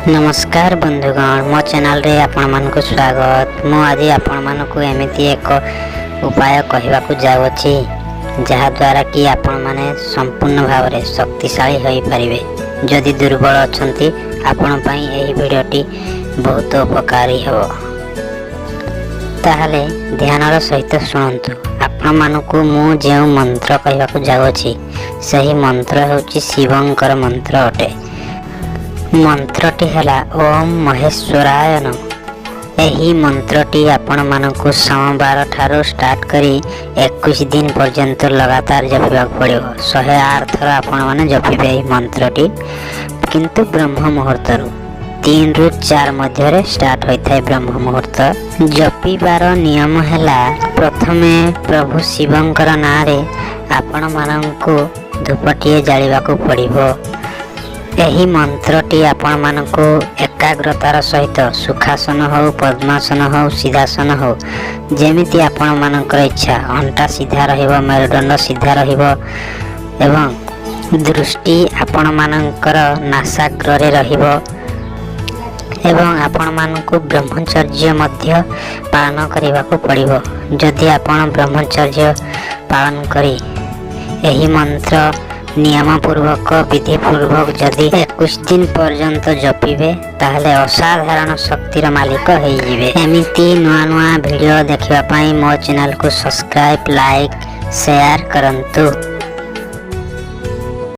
ନମସ୍କାର ବନ୍ଧୁଗଣ, ମୋ ଚ୍ୟାନେଲରେ ଆପଣମାନଙ୍କୁ ସ୍ୱାଗତ। ମୁଁ ଆଜି ଆପଣମାନଙ୍କୁ ଏମିତି ଏକ ଉପାୟ କହିବାକୁ ଯାଉଅଛି, ଯାହାଦ୍ୱାରା କି ଆପଣମାନେ ସମ୍ପୂର୍ଣ୍ଣ ଭାବରେ ଶକ୍ତିଶାଳୀ ହୋଇପାରିବେ। ଯଦି ଦୁର୍ବଳ ଅଛନ୍ତି, ଆପଣ ପାଇଁ ଏହି ଭିଡ଼ିଓଟି ବହୁତ ଉପକାରୀ ହେବ। ତାହେଲେ ଧ୍ୟାନର ସହିତ ଶୁଣନ୍ତୁ। ଆପଣମାନଙ୍କୁ ମୁଁ ଯେଉଁ ମନ୍ତ୍ର କହିବାକୁ ଯାଉଅଛି, ସେହି ମନ୍ତ୍ର ହେଉଛି ଶିବଙ୍କର ମନ୍ତ୍ର ଅଟେ। ମନ୍ତ୍ରଟି ହେଲା ଓମ୍ ମହେଶ୍ୱରାୟ ନମଃ। ଏହି ମନ୍ତ୍ରଟି ଆପଣମାନଙ୍କୁ ସୋମବାର ଠାରୁ ଷ୍ଟାର୍ଟ କରି 21 ଦିନ ପର୍ଯ୍ୟନ୍ତ ଲଗାତାର ଜପିବାକୁ ପଡ଼ିବ। 108 ଥର ଆପଣମାନେ ଜପିବେ ଏହି ମନ୍ତ୍ରଟି। କିନ୍ତୁ ବ୍ରହ୍ମ ମୁହୂର୍ତ୍ତରୁ 3ରୁ 4 ମଧ୍ୟରେ ଷ୍ଟାର୍ଟ ହୋଇଥାଏ ବ୍ରହ୍ମ ମୁହୂର୍ତ୍ତ। ଜପିବାର ନିୟମ ହେଲା, ପ୍ରଥମେ ପ୍ରଭୁ ଶିବଙ୍କର ନାଁରେ ଆପଣମାନଙ୍କୁ ଧୂପଟିଏ ଜାଳିବାକୁ ପଡ଼ିବ। ଏହି ମନ୍ତ୍ରଟି ଆପଣମାନଙ୍କୁ ଏକାଗ୍ରତାର ସହିତ ସୁଖାସନ ହେଉ, ପଦ୍ମାସନ ହେଉ, ସିଦ୍ଧାସନ ହେଉ, ଯେମିତି ଆପଣମାନଙ୍କର ଇଚ୍ଛା, ଅଣ୍ଟା ସିଧା ରହିବ, ମେରୁଦଣ୍ଡ ସିଧା ରହିବ ଏବଂ ଦୃଷ୍ଟି ଆପଣମାନଙ୍କର ନାସାଗ୍ରରେ ରହିବ ଏବଂ ଆପଣମାନଙ୍କୁ ବ୍ରହ୍ମଚର୍ଯ୍ୟ ମଧ୍ୟ ପାଳନ କରିବାକୁ ପଡ଼ିବ। ଯଦି ଆପଣ ବ୍ରହ୍ମଚର୍ଯ୍ୟ ପାଳନ କରି ଏହି ମନ୍ତ୍ର ନିୟମପୂର୍ବକ, ବିଧିପୂର୍ବକ ଯଦି 21 ଦିନ ପର୍ଯ୍ୟନ୍ତ ଜପିବେ, ତାହେଲେ ଅସାଧାରଣ ଶକ୍ତିର ମାଲିକ ହେଇଯିବେ। ଏମିତି ନୂଆ ନୂଆ ଭିଡ଼ିଓ ଦେଖିବା ପାଇଁ ମୋ ଚ୍ୟାନେଲକୁ ସବସ୍କ୍ରାଇବ୍, ଲାଇକ୍, ସେୟାର କରନ୍ତୁ।